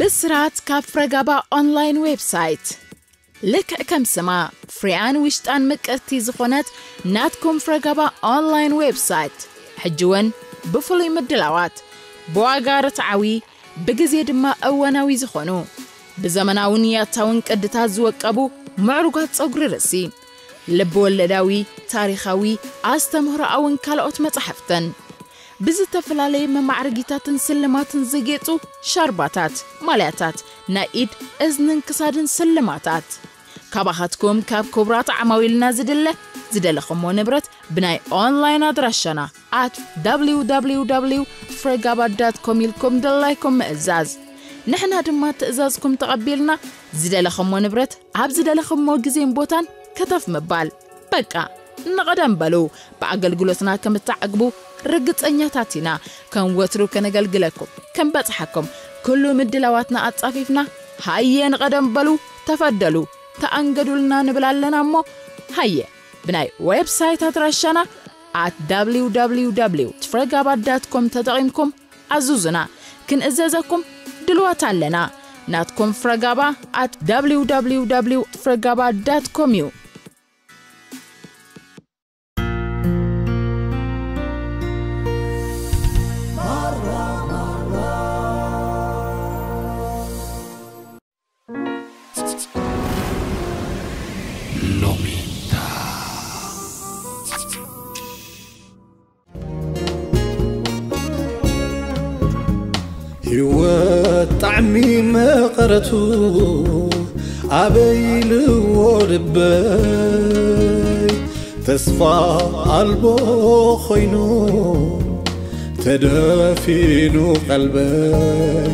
ብስራት ካብ ፍረጋባ ኦንላይን ዌብሳይት። ልክዕ ከም ስማ፣ ፍሪያን ውሽጣን ምቅርቲ ዝኾነት ናትኩም ፍረጋባ ኦንላይን ዌብሳይት፣ ሕጂ እውን ብፍሉይ ምድላዋት፣ ብዋጋ ርትዓዊ፣ ብግዜ ድማ እዋናዊ ዝኾኑ፣ ብዘመናውን ያታውን ቅድታት ዝወቀቡ ምዕሩጋት ጸጉሪ ርእሲ፣ ልብ ወለዳዊ፣ ታሪኻዊ፣ ኣስተምህሮኣውን ካልኦት መጻሕፍትን፣ ብዝተፈላለየ መማዕረጊታትን ስልማትን ዝጌጹ ሻርባታት፣ ማልያታት፣ ናይ ኢድ፣ እዝንን ክሳድን ስልማታት። ካባኻትኩም ካብ ክቡራት ዓማዊልና ዝድለ ዝደለኹሞ ንብረት ብናይ ኦንላይን ኣድራሻና at www ፍረጋባ ዳት ኮም ኢልኩም ድላይኩም ምእዛዝ። ንሕና ድማ ትእዛዝኩም ተቐቢልና ዝደለኹሞ ንብረት ኣብ ዝደለኹሞ ግዜን ቦታን ከተፍ ምባል። በቃ፣ ንቐደም በሉ። ብኣገልግሎትና ከም እትዓግቡ ርግጸኛታት ኢና። ከም ወትሩ ከነገልግለኩም፣ ከም በጽሓኩም፣ ኩሉ ምድላዋትና ኣጻፊፍና፣ ሃየ ንቐደም በሉ፣ ተፈደሉ፣ ተኣንገዱልና ንብል ኣለና እሞ፣ ሃየ፣ ብናይ ዌብሳይት ኣድራሻና at www ፍረጋባ ዳት ኮም ተጠቒምኩም ኣዙዙና። ክንእዘዘኩም ድልዋት ኣለና። ናትኩም ፍረጋባ at www ፍረጋባ ዳት ኮም እዩ። ሎሚታ። ህይወት ጣዕሚ መቐረቱ ኣበይ ኢልዎ ልበይ፣ ተስፋ ኣልቦ ኮይኑ ተደፊኑ ቀልበይ።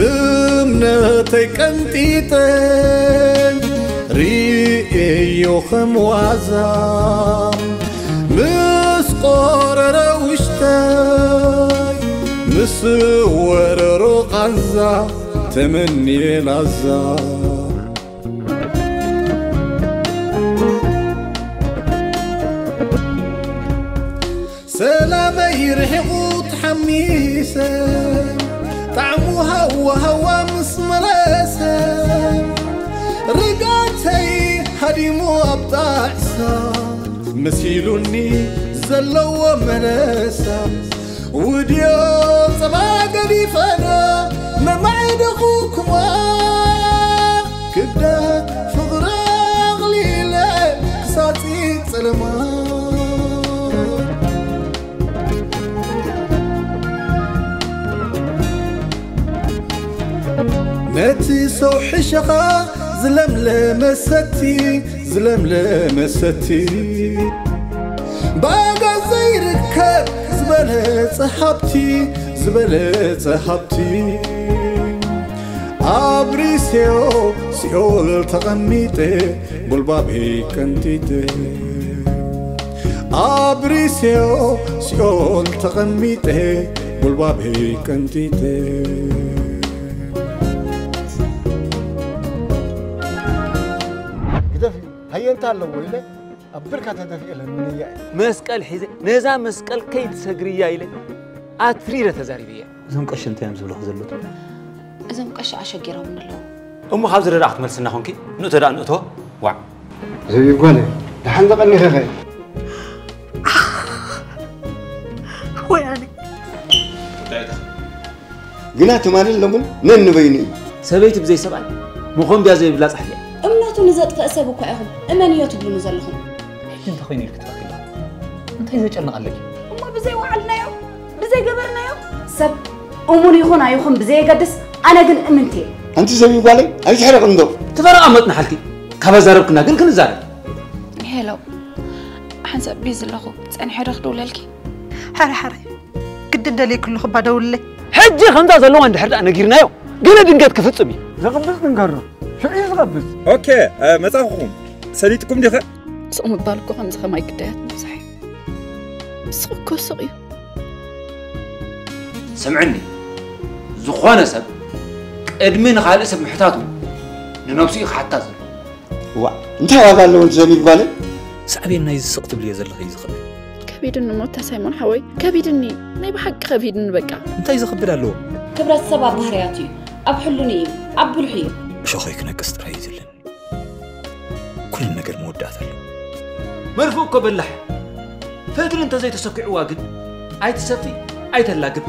እምነተይ ቀንጢጠ ርእየዮ ከም ዋዛ፣ ምስ ቆረረ ውሽጠይ፣ ምስ ወረሮ ቃንዛ ተመንየ ላዛ። ሰላመይ ርሒቑ ተሓሚሰ፣ ጣዕሙ ሃዋ ሃዋ ምስ መለሰ፣ ርግኣተይ ሃዲሙ ኣብ ጣዕሳ፣ መሲሉኒ ዘለዎ መለሳ። ውድዮ ጸባ ገዲፈና መማዕደኹኩማ፣ ክብደት ፍቕሪ ኣቕሊለ ክሳጺ ጸለማ። ነቲ ሰው ሕሸኻ ዝለምለመ ሰቲ፣ ዝለምለመ ሰቲ፣ ብኣጋ ዘይርከብ ዝበለጸ ሃብቲ፣ ዝበለጸ ሃብቲ። ኣብሪሴዮ ሲኦል ተቐሚጠ ጉልባበይ ቀንጢጠ። ኣብሪሴዮ ሲኦል ተቐሚጠ ጉልባበይ ቀንጢጠ። ግደፍ እዩ። ሃየንታ ኣለዎ ኢለ ኣብ ብርካ ተደፊኤ ለምንያ እየ። መስቀል ሒዘ፣ ነዛ መስቀል ከይትሰግርያ ኢለ ኣትሪረ ተዛሪበያ። እዞም ቀሺ እንታይ እዮም ዝብሉኺ ዘለዉ? እዞም ቀሺ ኣሸጊሮምኒ ኣለዉ። እሞ ካብዚ ደኣ ክትመልስና ኮንኪ፣ ንእቶ ደኣ ንእቶ። ዋዕ። ዘቢብ ጓለይ፣ ደሓን ተቐኒኺ ኸ? ወይ ኣነ። ግና ትማልን ሎምን ነንበይኑ እዩ። ሰበይቲ ብዘይ ሰብኣይ መኾንብያ ዘይብላ ጻሕሊ እያ። እምነቱ ንዘጥፍእ ሰብ እኳ ኢኹም እመንዮ ትብሉኒ ዘለኹም። ሕጂ እንተ ኾይኑ ኢልኪ ትፈክሪ? እንታይ ዘጨንቐለኪ? እሞ ብዘይ ወዓልናዮ፣ ብዘይ ገበርናዮ? ሰብ እሙን ይኹን ኣይኹን ብዘየገድስ፣ ኣነ ግን እምንቲ እየ። ኣንቲ ሰብ ጓለይ፣ ኣይትሕረቕ እንዶ። ትፈረቓ መጥናሓልኪ። ካብ ኣዛረብክና ግን ክንዛረብ። ሄሎ፣ ሓንሳብ ቢዚ ኣለኹ። ጸኒሐ ዶ ክድውለልኪ? ሓረ ሓረ፣ ግድን ደልየ ክለኹ እባ ደውልለይ። ሕጂ ከምዛ ዘለዋ እንድሕር ደኣ ነጊርናዮ፣ ገለ ድንገት ክፍጽም እዩ። ዘቕብጽ ንገሮ፣ ሽዑ እዩ ዝቐብጽ። ኦኬ፣ እ፣ መጻኹኹም። ሰሊጥኩም ዲኸ? ስቕ ምባል እኮ ከምዚ ከማይ ግዳያት ምብዛሕ እዩ። ስቕ እኮ ስቕ እዩ። ስምዕኒ፣ ዝኾነ ሰብ ቅድሚ ንኻልእ ሰብ ምሕታቱ ንነብሱ እዩ ክሓታ ዘሎ። ዋእ፣ እንታይ ዋጋ ኣለዎ ዘቢብ ጓለይ? ሳዕቤን ናይዚ ስቕ ትብልዮ ዘለኺ እዩ ዝኸብድ። ከቢድኒ ሞታ ሳይሞን ሓወይ፣ ከቢድኒ፣ ናይ ብሓቂ ከቢድኒ በቃ። እንታይ ዝኸብድ ኣለዎ? ክብረት ሰብ ኣብ ባህርያቱ እዩ። ኣብ ሕሉን እዩ። ኣብ ብልሑ እዩ። እሾኾይ ክነቅስ ጥራይ እዩ ዝልን። ኩሉ ነገር መወዳእታ ኣለዎ። መርፍእ እኮ በላሕ። ፈትሊ እንተዘይተሰኪዕዋ ግን ኣይትሰፊ ኣይተላግብ።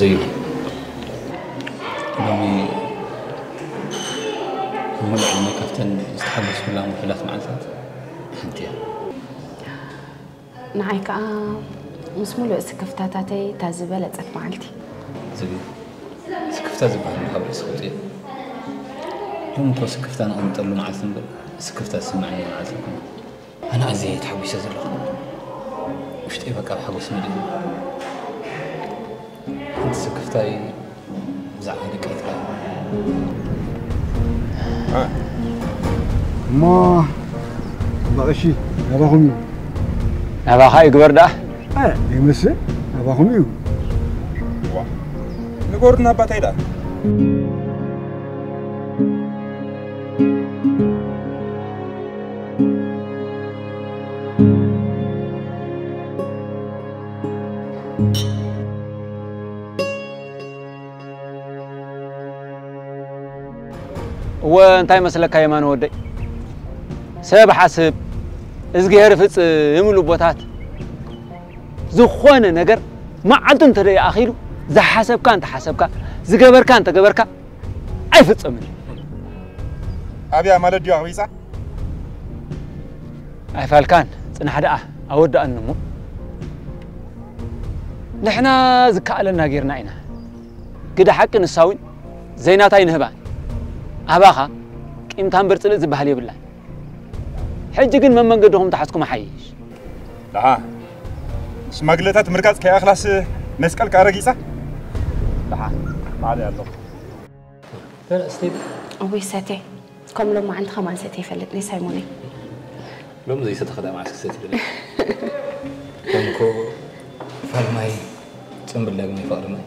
ዘዩ ሎሚ ሙሉእ ዕድመ ካብተን ዝተሓጎስኩላ ውሑዳት መዓልታት ሓንቲ እያ። ንዓይ ከኣ ምስ ሙሉእ ስክፍታታተይ እታ ዝበለጸት መዓልቲ። ዝብል ስክፍታ ዝበሃል ካብ ርእሲ ክውጽእ እዩ። ሎሚ እኮ ስክፍታ ነቐምጠሉ መዓልቲ እምበር ስክፍታ ዝስምዓኒ መዓልቲ ኣይኮነን። ኣነ ኣዝየ እየ ተሓጒሰ ዘለኹ። ውሽጠይ በቃ ብሓጎስ መሊኡ። ሓንቲ ስክፍታይ ብዛዕባ ደቂ ኤርትራ። እሞ፣ ጽቡቕ፣ እሺ፣ ናባኹም እዩ። ናባኻ ይግበር ደኣ። ኣይ፣ ይመስል፣ ናባኹም እዩ። ዋ፣ ንገሩና ኣባታይ ደኣ። እወ፣ እንታይ መስለካ የማነ ወደይ? ሰብ ሓስብ፣ እዝግሄር ፍጽም ይብሉ ኣቦታት። ዝኾነ ነገር መዓልቱ እንተ ደይኣኺሉ፣ ዝሓሰብካ እንተሓሰብካ፣ ዝገበርካ እንተገበርካ፣ ኣይፍጸምን እዩ። ኣብያ ማለት ድዩ ኣቕቢጻ? ኣይፋልካን፣ ጽናሕ ደኣ፣ ኣወዳእኒ እሞ። ንሕና ዝከኣለና ጌርና ኢና። ግደ ሓቂ ንሳ እውን ዘይናታ ኣይንህባን። ኣባኻ ቂምታ እምበር ጽልእ ዝበሃል የብላን። ሕጂ ግን መመንገድኹም ተሓዝኩም ኣሓይሽ። ደሓ፣ ሽማግለታት ምርጋጽ ከይኣኽላስ መስቀል ከኣ ረጊጻ? ደሓ፣ ባዕለይ ኣለኹ። በል፣ እስቲ። እውይ፣ ሰትየ። ከም ሎማዓንቲ ከማን ሰትየ ይፈልጥኒ፣ ሳይሞነይ። ሎሚ ዘይሰተኸ ደኣ መዓስ ክሰቲ ደሊ? ሎሚ እኮ ፋል ማይ ጽምብል ዳግማይ ፍቕሪ ማይ።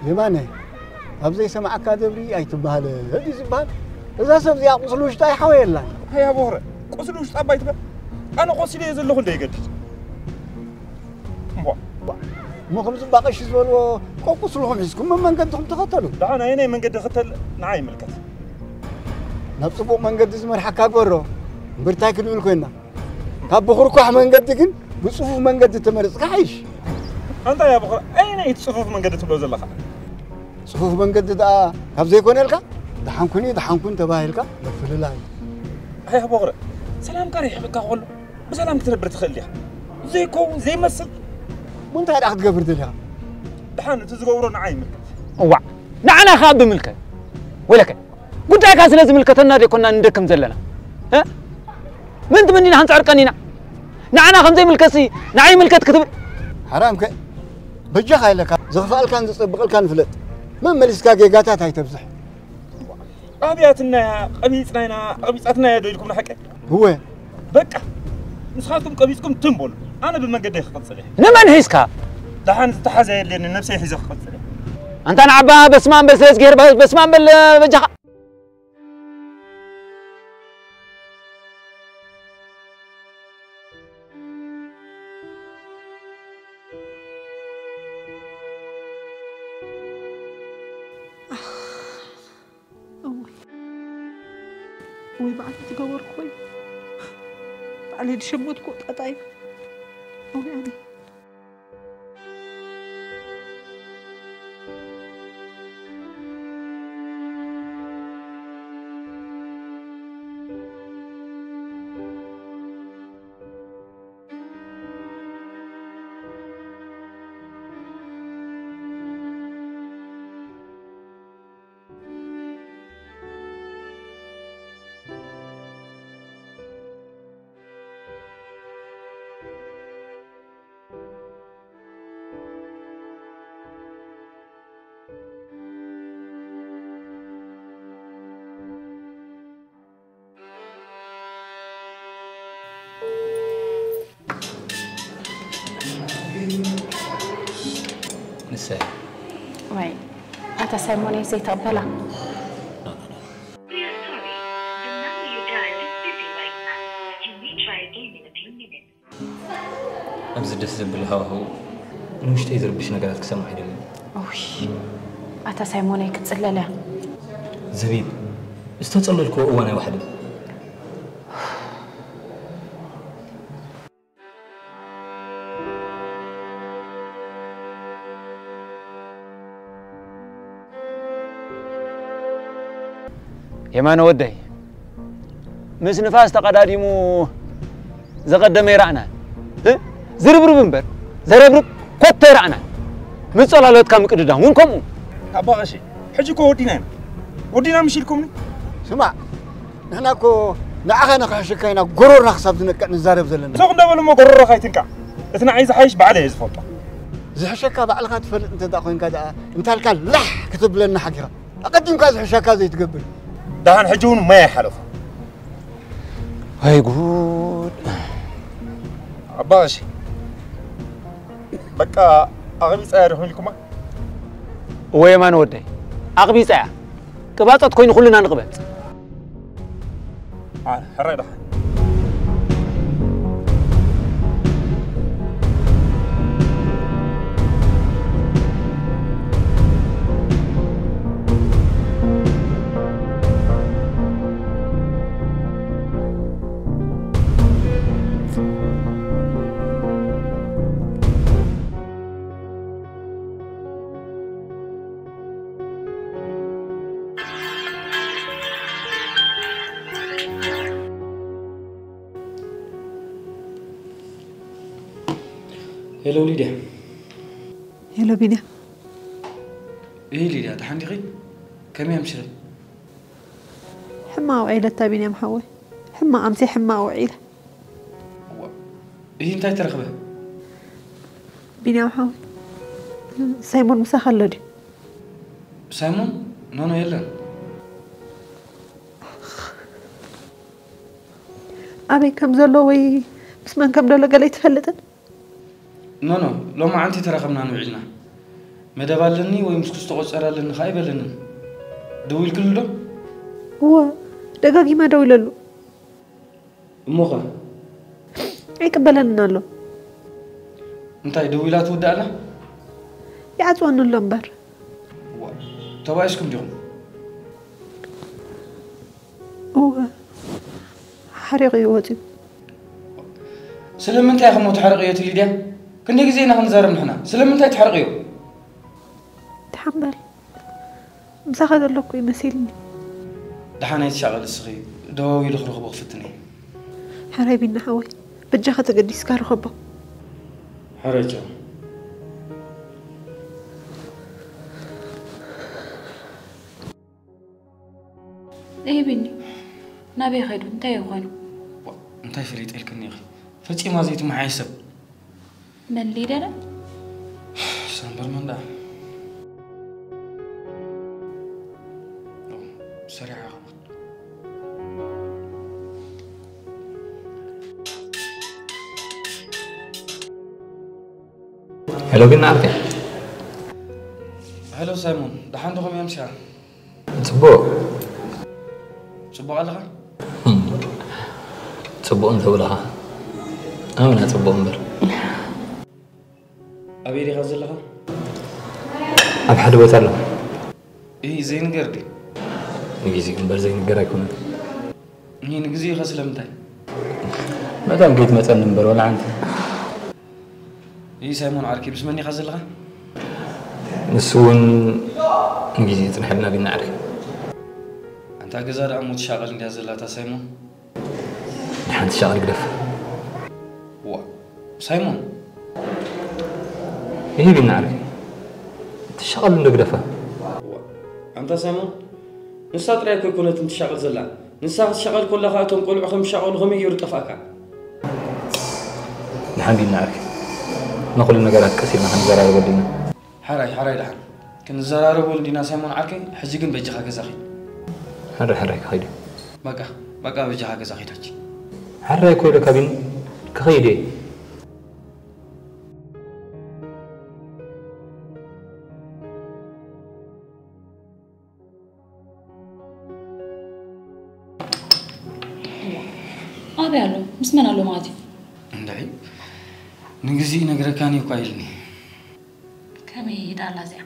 የማነ፣ ኣብ ዘይሰማዕካ ደብሪ ኣይትበሃል እዩ ዝበሃል። እዛ ሰብ እዚኣ ቁስሊ ውሽጣ ኣይሓወየላን። ሃያ ቦኽረ፣ ቁስሊ ውሽጣ እባ ኣይትበል። ኣነ ቆሲለ እየ ዘለኹ እንደ ይገድድ። እሞ። እሞ ከምዚ እባ ቀሺ ዝበልዎ ቆቁስልኹም ሒዝኩም መመንገድኹም ተኸተሉ። ደሓን ኣየናይ መንገዲ ክተል ንዓይ ይምልከት። ናብ ጽቡቕ መንገዲ ዝመርሓካ ግበሮ። እምበር እንታይ ክንብል ኮይንና? ካብ ብኹርኳሕ መንገዲ ግን ብጽፉፍ መንገዲ ተመሪጽካ ሓይሽ። ኣንታ ያ ብኹር፣ ኣየናይ እቲ ጽፉፍ መንገዲ ትብሎ ዘለኻ? ጽፉፍ መንገዲ ደኣ ካብ ዘይኮነልካ፣ ደሓን ኩኒ፣ ደሓን ኩን ተባሂልካ ምፍልላይ። ኣያ ቦኽረ፣ ሰላምካ ርሒቕካ ከሎ ብሰላም ክትነብር ትኽእል ዲኻ? ዘይከውን፣ ዘይመስል። እሞ እንታይ ደኣ ክትገብር ደሊኻ? ደሓን እቲ ዝገብሮ ንዓይ ይምልከት። እዋዕ፣ ንዓና ከኣ ብምልከት። ወይለከ፣ ጉዳይካ ስለ ዝምልከተና ደይኮና ንደክም ዘለና። እ? ምን ትምኒና ክንጸዕርቀን ኢና? ንዓና ከም ዘይምልከትሲ ንዓይ ይምልከት ክትብል? ሓራምከ፣ በጃኻ ኢለካ፣ ዘኽፍኣልካን ዘጸብቐልካን ፍለጥ። መመሊስካ ጌጋታት ኣይተብዝሕ። ኣብያትና እያ፣ ቀቢጽና ኢና፣ ቀቢጻትና እያ ዶ ኢልኩም ንሓቀ? እወ። በቃ፣ ንስኻትኩም ቀቢጽኩም ትም በሉ። ኣነ ብመንገደይ ክቕጽል እየ። ንመን ሒዝካ? ደሓን ዝተሓዘ የድልየኒ፣ ነብሰይ ሒዘ ክቕጽል እየ። ኣንታ ንዓባ በስመ ኣብ በል፣ ስለ እዝግሄር በ-፣ በስመ ኣብ በል በጃኻ። እውይ፣ እውይ፣ ባዕለይ ዝገበርኩ ኮይኑ፣ ባዕለይ ዝሸመትኩ ጣጣ እዩ። እውይ፣ ኣነ። እሰይ። ወይ ኣታ ሳይሞን እየ ዘይተቐበላ። We are sorry. The number you dialed is busy right now. You may try again in a few minutes. ኣብዚ ደስ ዘብል ሃዋህው ንውሽጠይ ዝርብሽ ነገራት ክሰምዕ ኣይደልን። ውይ ኣታ ሳይሞነይ ክትፅለል እያ። ዘቢብ ዝተጸለልክዎ እዋን ኣይወሓደን። የማነ ወደይ፣ ምስ ንፋስ ተቐዳዲሙ ዝቐደመ ይረኣናን። እ? ዝርብርብ እምበር፣ ዘረብርብ ኮቶ ይረኣናን። ምስ ጸላሎትካ ምቅድዳም እውን ከምኡ። ኣባ ቀሺ፣ ሕጂ እኮ ወዲና ኢና። ወዲና ምሽ ኢልኩምኒ? ስማዕ፣ ንሕና እኮ ንዓኻ ንኽሕሸካ ኢና ጎሮርና ክሳብ ዝነቅዕ ንዛረብ ዘለና። ሱቕ እንዳበሉ እሞ ጎሮሮኻ ኣይትንቃዕ። እቲ ንዓይ ዝሓይሽ ባዕለይ እየ ዝፈልጦ። ዝሕሸካ ባዕልኻ ትፈልጥ እንተ ደኣ ኮይንካ ደኣ እንታልካ ላሕ ክትብለና ሓጊኻ። ኣቐዲምካ ዝሕሸካ ዘይትገብር። ደሓን ሕጂ እውን ማይ ኣይሓለፎ። ወይ ጉድ። ኣባ ቀሺ በቃ ኣቕቢጻያ ዲኹም ኢልኩማ? እወ የማነ ወደይ፣ ኣቕቢጻያ። ቅባጸት ኮይኑ ኩልና ንቕበጽ። ኣነ ሕራይ ደሓን። ሄሎ ሊድያ። ሄሎ ቢንያም። እይ ሊድያ፣ ደሓን ዲኺ? ከመይ ኣምሲኺ? ሕማቕ ውዒለታ ቢንያም ሓወይ። ሕማቕ ኣምሲ ሕማቕ ውዒለ። እይ እንታይ ተረኽበ? ቢንያም ሓወይ። ሳይሞን ምሳኻ ኣሎ ድዩ? ሳይሞን? ኖኖ የለን። ኣበይ ከም ዘሎ ወይ ምስ መን ከም ዘሎ ገለ ኣይትፈልጥን? ኖኖ፣ ሎማዓንቲ ተራኸብና ንውዒልና። መደብ ኣለኒ ወይ ምስኩ ዝተቖጸረ ኣለኒ ከኣ ኣይበለንን። ደዊልክሉ ዶ? እወ፣ ደጋጊመ ደዊለሉ። እሞኸ? ኣይቅበለንን ኣሎ። እንታይ ደዊላ ትውዳእ ኣላ? ይዓጽወኒ ኣሎ እምበር። ዋ፣ ተባኢስኩም ዲኹም? እወ፣ ሓሪቑ እዩ ወጺኡ። ስለምንታይ ኢኹም ተሓርቕዮ እቲ ሊድያ? ክንደይ ግዜ ኢና ክንዛረብ ንሕና? ስለምንታይ ተሓርቕዮ? ደሓን በል። ምሳኻ ዘለኩ እዩ መሲልኒ። ደሓን ኣይትሻቐል እስኺ፣ ደዋዊሉ ክረኽቦ ክፍትን እየ። ሕራይ ቢና ሓወይ፣ በጃኻ ተገዲስካ ርኸቦ። ሕራይ ቻው። እይ ቢኒ፣ ናበይ ኸይዱ? እንታይ እዩ ኮይኑ? እንታይ ፈሊጠ ኢልክኒ ኢኺ? ፈጺማ ዘይትመሓየሽ ሰብ። መን ሊደረ? ሳምበር መን ደኣ? ሰሪዓ ኸማን። ሄሎ ቢና ዓርከይ። ሄሎ ሳይሞን፣ ደሓን ዶ ከመይ ኣምሲኻ? ጽቡቕ። ጽቡቕ ኣለኻ? ጽቡቕ እንተብለኻ ኣመና ጽቡቕ እምበር። ኣበይ ዲኻ ዘለኻ? ኣብ ሓደ ቦታ ኣለኹ። እይ ዘይንገር ድዩ? ንግዜኡ እምበር ዘይንገር ኣይኮነን። እይ ንግዜኡ ኸ ስለምንታይ? መታን ከይትመጸኒ እምበር ዋላ ሓንቲ። እይ ሳይሞን ዓርከይ ምስ መን ኢኻ ዘለኻ? ንሱ እውን ንግዜኡ ይጽንሐልና ቢና ዓርከይ። ኣንታ ገዛ ደኣ እሞ ትሻቐል እንድያ ዘላ እታ ሳይሞን። ደሓን ትሻቐል ግደፍ። ዋ ሳይሞን። ይህብ ይናዕሪ ትሻቐል እንዶ ግደፋ። ኣንታ ሳይሞን ንሳ ጥራይ እኮ ኣይኮነትን ትሻቐል ዘላ። ንሳ ክትሻቐል ኮላ ኸዓ እቶም ቆልዑ ከም ዝሻቐሉ ከመይ ገይሩ ጠፍኣካ? ደሓን ቢና ዓርከይ ንኹሉ ነገራት ቀስ ኢልና ክንዘራረበሉ ኢና። ሓራይ ሓራይ ደሓን ክንዘራረበሉ ዲና ሳይሞን ዓርከይ። ሕጂ ግን በጃኻ ገዛ ኺድ። ሓራይ ሓራይ ክኸይድ። በቃ በቃ በጃኻ ገዛ ኺድ ሕጂ። ሓራይ እኮ ኢለካ ቢኒ ክኸይድ እየ። ኣሎ ምስ መን ኣሎ ማለት እዩ? እንድዒ፣ ንግዜኡ ይነግረካን እዩ እኳ ኢልኒ። ከመይ ዳላ እዚኣ?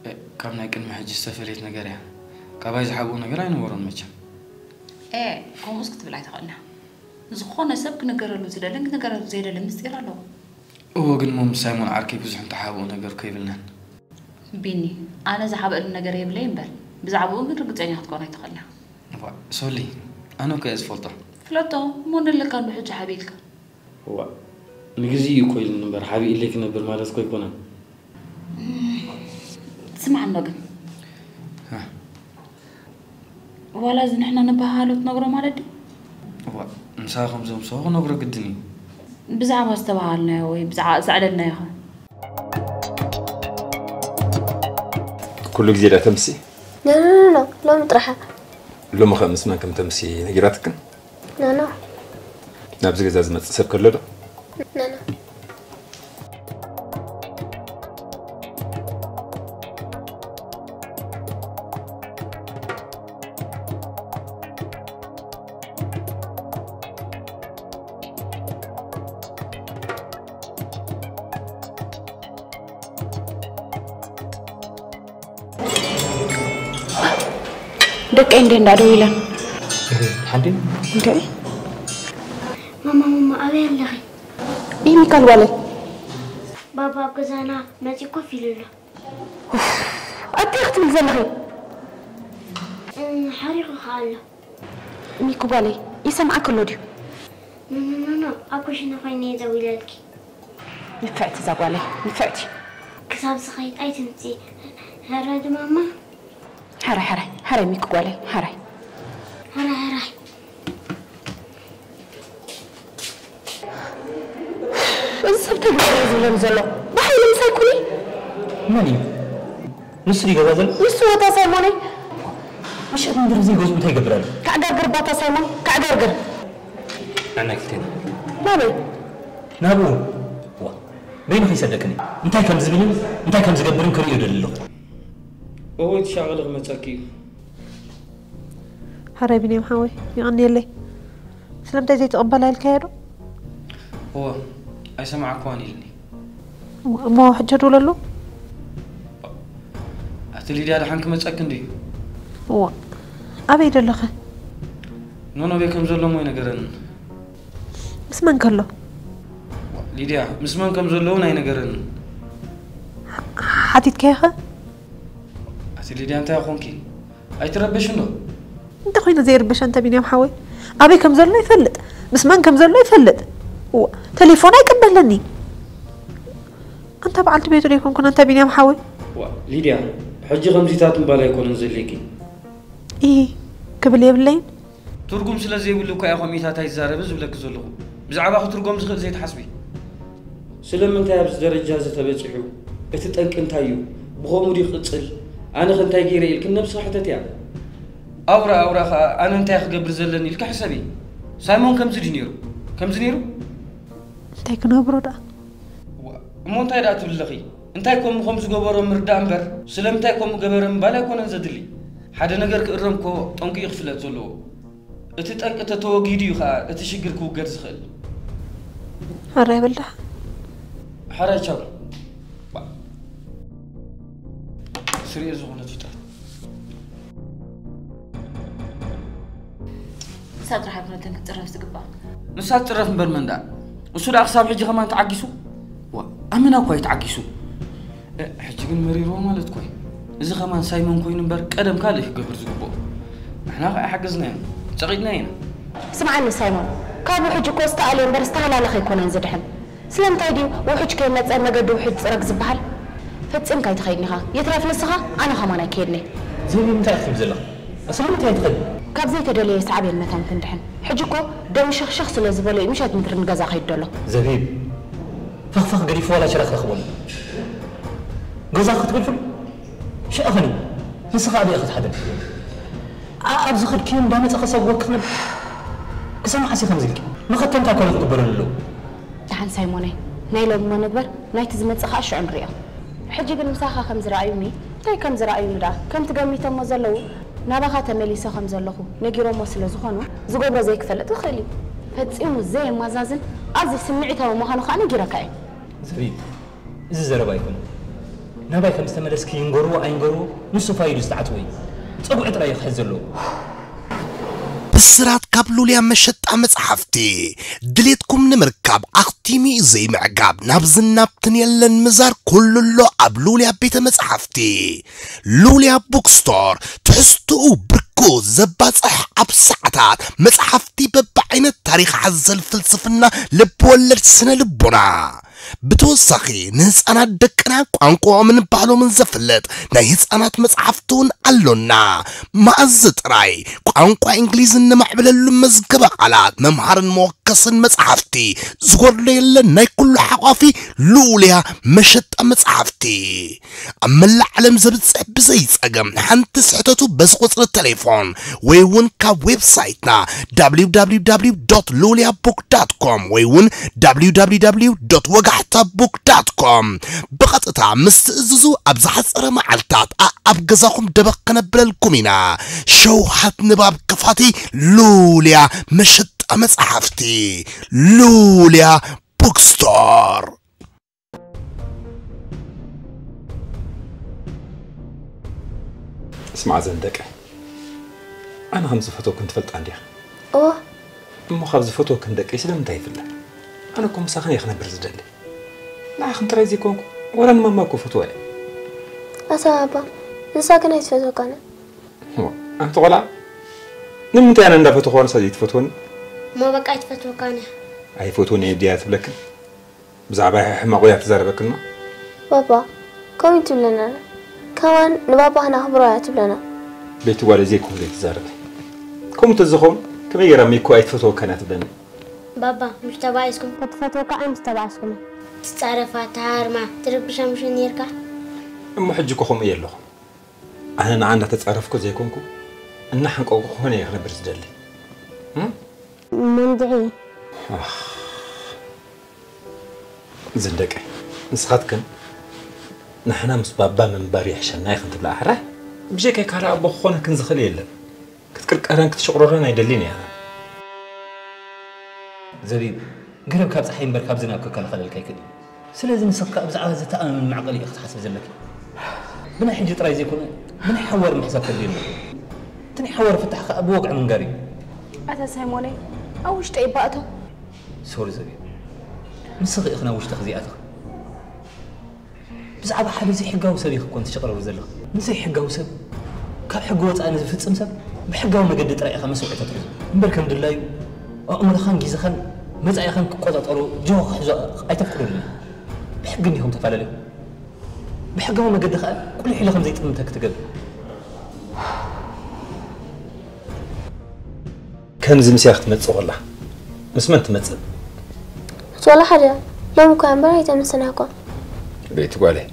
እ፣ ካብ ናይ ቅድሚ ሕጂ ዝተፈለየት ነገር እያ። ካባይ ዝሓብኡ ነገር ኣይነበሮን መቸም። ኤ፣ ከምኡስ ክትብል ኣይትኽእልና። ዝኾነ ሰብ ክነገረሉ ዝደልን ክነገረሉ ዘይደልን ምስጢር ኣለዎ። እዎ፣ ግን እሞ ምስ ሳይሞን ዓርከይ ብዙሕ እንተሓብኡ ነገር እኮ የብልናን። ቢኒ፣ ኣነ ዝሓብአሉ ነገር የብለይ እምበር፣ ብዛዕባኡ ግን ርግጸኛ ክትኮን ኣይትኽእልና። እዋ፣ ሶሊ፣ ኣነ እኮ እየ ዝፈልጦ። ፍለጦ፣ እሞ ነለካ እንዶ ሕጂ ሓቢእልካ። እዋ፣ ንግዜኡ እኮ ኢሉኒ እምበር፣ ሓቢእለይ ክነብር ማለት እኮ ኣይኮነን። ስማዕ እንዶ ግን። ሃ። ዋላ እዚ ንሕና ንበሃሃሎ ትነግሮ ማለት ድዩ? እዋ፣ ንስኻ ከምዞም ሰው ክነግሮ ግድን እዩ። ብዛዕባ ዝተበሃልናዮ ወይ ብዛዕባ ዘዕለልናዮ ኸ? ኩሉ ግዜ ዳ ተምሲ? ኖኖኖ፣ ሎሚ ጥራሓ። ሎሚ ኸ ምስ መን ከም ተምሲ ነጊራትክን? ኖኖ። ናብዚ ገዛ ዝመጽእ ሰብ ከሎ ዶ? ኖኖ። ደቀይ እንደ እንዳደው ይለን ሓንዲ እንደ ማማ ማማ ኣበይ ኣለኺ? ይህ ሚካል ዋለ ባባ ኣብ ገዛና መፂ ኮፍ ኢሉ ኣሎ። ኣቲ ክትብል ዘለኺ ሓሪቑ ከ ኣሎ። ሚኩ ጓለይ ይሰምዓክ ኣሎ ድዩ? ኖኖኖኖ ኣብ ኩሽና ኮይነ እየ ደዊለልኪ። ንፍዕቲ እዛ ጓለይ ንፍዕቲ። ክሳብ ዝኸይድ ኣይትምፂ። ሕራይ ድማማ። ሕራይ ሕራይ ሕራይ ሚኩ ጓለይ ሕራይ። ሕራይ ሕራይ። እዚ ሰብ እንታይ ግበር እዩ ዝብለኒ ዘሎ? ብሓይሊ ምሳይ ኩኒ። መን እዩ? ንሱ ድዩ ገዛ ዘሎ? ንሱ ወታ ሳይሞነይ። ምሸት ምድሪ ዘይገዝኡ እንታይ ይገብር ኣሎ? ካዕገርግር ባታ ሳይሞን ካዕገርግር። ንዓና ክልቴና። ናበይ? ናብኡ። ዋ በይኑ ከይሰደክኒ እንታይ ከም ዝብልን እንታይ ከም ዝገብርን ክርእዮ ደሊ ኣለኹ። እወ ትሻቐለ ክመፀኪ እዩ። ሓራይ ቢንያም ሓወይ የቐንየለይ። ስለምንታይ ዘይትቕበላ ኢልካዮ ዶ? እወ ኣይሰማዕክዋን ኢልኒ። እሞ ሕጂ ደውለሉ። ኣቲ ሊድያ ደሓን ክመፀኪ እንድዩ። እዋ ኣበይ ደለኸ? ኖኖ ኣበይ ከም ዘሎ እሞ ኣይነገረንን። ምስ መን ከሎ? ሊድያ ምስ መን ከም ዘሎ እውን ኣይነገረንን። ሓቲትካዮ ኸ? ኣቲ ሊድያ እንታይ ኾንኪ? ኣይትረበሽ እንዶ። እንተኾይነ ዘይርበሽ ኣንታ ቢንያም ሓወይ ኣበይ ከም ዘሎ ይፈልጥ ምስ መን ከም ዘሎ ይፈልጥ። እዋ ተሌፎን ኣይቅበለኒ። ኣንታ በዓልቲ ቤቱ ዶ ኣይኮንኩን ኣንታ ቢንያም ሓወይ? ዋ ሊድያ ሕጂ ከምዚታት ምባል ኣይኮነን ዘድልየኪ። ኢ ክብል የብለይን። ትርጉም ስለ ዘይብሉ እኮ እየ ከምኢታት ኣይዛረብን ዝብለኪ ዘለኹ። ብዛዕባኺ ትርጎም ዝኽእል ዘይትሓስቢ። ስለምንታይ ኣብዚ ደረጃ እዚ ተበጺሑ? እቲ ጠንቂ እንታይ እዩ? ብኸምኡ ድዩ ክቕጽል? ኣነኸ እንታይ ገይረ ኢልክን ነብስኺ ሕተትያ። ኣውራ ኣውራ ኸኣ ኣነ እንታይ ክገብር ዘለኒ ኢልኪ ሕሰቢ። ሳይሞን ከምዚ ድዩ ነይሩ? ከምዚ ነይሩ? እንታይ ክነግሮ ደኣ? እሞ እንታይ ደኣ ትብሊ ኣለኺ? እንታይ ከምኡ ከም ዝገበሮ ምርዳእ እምበር ስለምንታይ ከምኡ ገበረ ምባል ኣይኮነን ዘድሊ። ሓደ ነገር ክእረም እኮ ጠንቁ እዩ ክፍለጥ ዘለዎ። እቲ ጠንቂ ተተወጊዱ እዩ ኸኣ እቲ ሽግር ክውገድ ዝኽእል። ሕራይ በል ደሓ። ሕራይ ቻው። ስርኤ ዝኾነት ይጠፍ። ንሳ ጥራሕ ኣይኮነትን ክትጽረፍ ዝግባእ። ንሳ ትጽረፍ እምበር መን ደኣ? እሱ ደኣ ክሳብ ሕጂ ከማን ተዓጊሱ? ዋ ኣመና እኳ እዩ ተዓጊሱ። ሕጂ ግን መሪርዎ ማለት እኮ እዩ። እዚ ከማን ሳይመን ኮይኑ እምበር ቀደም ካልእ ክገብር ዝግብኦ። ንሕና ከኣ ሓገዝናዮ። ጸቒጥና ኢና። ስምዓኒ ሳይሞን፣ ካብኡ ሕጂ እኮ ዝተኣልየ እምበር ዝተሃላለኸ ኣይኮነን ዝድሕን። ስለምንታይ ድዩ ውሑጅ ከይመጸ መገዲ ውሑጅ ጽረግ ዝበሃል? ፈጺምካ ኣይትኸይድን ኢኻ። ይትረፍ ንስኻ፣ ኣነ ኸማን ኣይከየድን እየ። ዘይብሉ እንታይ ኢኺ ትብሊ ዘለኺ? ስለምንታይ ኣይትኸድን? ካብ ዘይተደለየ ሳዕቤን መታን ክንድሕን። ሕጂ እኮ ደሙ ሸኽሸኽ ስለ ዝበሎ እዩ ምሸት ምድሪ ንገዛ ከይዱ ዘሎ። ዘቢብ፣ ፈኽፈኽ ገዲፉ ዋላ ሸራ ክረኽበሉ። ገዛ ክትገድፍሉ? ሽዕኽኒ፣ ንስኻ ኣበይ ኢኺ ትሓድሪ? ኣ- ኣብ ዝኸድክዮ እንዳመጸ ከሰብወኪ ክነብ ክሳብ መዓስ ኢኺ ከምዚ ኢልኪ? መኸተምታ ኮነ ክግበረሉ ኣለዎ። ደሓን ሳይሞነይ፣ ናይ ሎሚ እሞ ንግበር፣ ናይቲ ዝመጽእ ኸኣ ሽዑ ንርእዮ። ሕጂ ግን ምሳኻ ከም ዝረኣዩኒ፣ እንታይ ከም ዝረኣዩኒ ደኣ፣ ከምቲ ገሚቶሞ ዘለዉ፣ ናባኻ ተመሊሰ ከም ዘለኹ ነጊሮሞ ስለ ዝኾኑ፣ ዝገብሮ ዘይክፈልጥ ይኽእል እዩ። ፈጺሙ ዘየመዛዝን ኣዝዩ ስምዒታዊ ምዃኑ ከኣ ነጊረካ እዩ። ዘቢብ፣ እዚ ዘረባ ኣይኮነን። ናባይ ከም ዝተመለስኪ ይንገርዎ ኣይንገርዎ ንሱ ፋይዱ ዝተዓጽወ እዩ። ጸጉዒ ጥራይ እዩ ክሕዝ ዘለዎ። ብስራት ካብ ሉልያ መሸጣ መጽሓፍቲ ድሌትኩም ንምርካብ ኣኽቲሙ እዩ ዘይምዕጋብ ናብዝን ናብትን የለን ምዛር ኩሉ ኣሎ ኣብ ሉልያ ቤተ መጽሓፍቲ። ሉልያ ቡክስቶር ትሕዝትኡ ብርኩ ዘባጽሕ ኣብ ሰዓታት መጽሓፍቲ በብዓይነት ታሪኽ ሓዘል ፍልስፍና ልብወለድ ስነ ልቦና ብተወሳኺ ንህፃናት ደቅና ቋንቋኦምን ባህሎምን ዘፍልጥ ናይ ህፃናት መፅሓፍቲ እውን ኣሎና። መኣዝ ጥራይ ቋንቋ እንግሊዝ እነማዕብለሉ መዝገበ ቃላት መምሃርን መወከስን መፅሓፍቲ ዝጎድሎ የለን። ናይ ኩሉ ሓቋፊ ልኡልያ መሸጣ መፅሓፍቲ ኣብ መላእ ዓለም ዘብፅሕ ብዘይ ፀገም ሓንቲ ስሕተቱ በዚ ቁፅሪ ቴሌፎን ወይ እውን ካብ ዌብሳይትና www ሉልያ book com ወይ እውን www ወጋሕታ book com ብቐጥታ ምስ ትእዝዙ ኣብ ዝሓፀረ መዓልታት ኣኣብ ገዛኹም ደበኽ ከነብለልኩም ኢና። ሸውሃት ንባብ ክፋቲ ሉልያ መሸጣ መፅሓፍቲ ሉልያ bookstore። ስማዕ ዘንደቀ፣ ኣነ ከም ዝፈተወክን ትፈልጣ እንዲኻ። እወ። እሞ ካብ ዝፈትወክን ደቀይ ስለምንታይ ይፍለ? ኣነ እኮ ምሳኽን እየ ክነብር ዝደሊ። ንዓኽን ጥራይ ዘይኮንኩ፣ ወላ ንማማ እኮ ፈትዋ እየ። ኣታ ኣባ፣ ንሳ ግን ኣይትፈትወካን እያ። እሞ፣ ኣንቲ ቆልዓ፣ ንምንታይ ኣነ እንዳፈተኹዋ ንሳ ዘይትፈትወኒ? እሞ በቃ ኣይትፈትወካን እያ። ኣይፈትወን እየ ድያ ትብለክን? ብዛዕባ ሕማቑ እያ ትዛረበክን እማ። ባባ፣ ከምኡ ትብለና። ከማን ንባባ ክነኽብሮ እያ ትብለና። ቤቲ ጓለይ ዘይኮን ዘይትዛረበ። ከምኡ ተዝኸውን ከመይ ገይራ ሚኮ ኣይትፈትወካን እያ ትብለኒ? ባባ፣ ምሽ ተባኢስኩም? ክትፈትወካ ኣይ ምስ ተባእስኩም? ትጻረፋ፣ ትሃርማ፣ ትርብሻ ምሽ ነርካ? እሞ ሕጂ እኮ ከምኡ እየ ኣለኹ። ኣነ ንዓ እንዳተጻረፍኩ ዘይኮንኩ እናሓንቀቁ ክኾነ እየ ክነብር ዝደሊ። እም? መንድዒ። ኣኽ። ዝንደቀ፣ ንስኻትክን ንሕና ምስ ባባ ምንባር ይሕሸና ኢኽን ትብላ ኣሕራይ? ብጀካይ ካልእ ኣቦ ክኾነክን ዝኽእል የለን። ክትቅርቀረን ክትሽቕረረን ኣይደልን እየ ኣነ። ዘቢብ፣ ገረብ ካብ ጸሓይ እምበር ካብ ዝናብ ክከላኸለልካ ኣይክእልን እዩ። ስለዚ ንስኺ ከኣ ብዛዕባ ዝተኣማምን መዕቐሊ ኢኺ ክትሓስቢ ዘለኪ። ብናይ ሕጂ ጥራይ ዘይኮነ፣ ብናይ ሓዋሩ ምሕሳብ ከድልየና። እቲ ናይ ሓዋሩ ፍታሕ ከኣ ብወግዒ ምንጋር እዩ። ኣታ ሳይሞነይ፣ ኣብ ውሽጠይ ባእቶ። ሶሪ ዘቢብ፣ ንስኺ ኢኺ ናብ ውሽጥኺ ዘይኣተኺ። ብዛዕባ ሓደ ዘይሕጋዊ ሰብ ኢኺ እኮ ትሽቕረሪ ዘለኺ። ንዘይሕጋዊ ሰብ፣ ካብ ሕጊ ወጻኢ ንዝፍጽም ሰብ ብሕጋዊ መገዲ ጥራይ ኢኻ መስዋእቲ ተትሕዞ እምበር ከም ድላዩ ኣእምሮኻን ግዜኻን መጻኢኻን ክቆጻጸሩ ጅሆ ክሕዞ ኣይተፍቅዱሉን። ብሕጊ እንዲኹም ተፈላለዩ። ብሕጋዊ መገዲ ከኣ ቁሊሕ ኢለ ከም ዘይጥምተኪ ትገብር። ከምዚ ምስያ ክትመጽእ ከላ ምስ መን ትመጽእ? እቲ ዋላ ሓደ ሎሚ እኮ እምበር ኣይተመሰናኳ። ቤቲ ጓለይ፣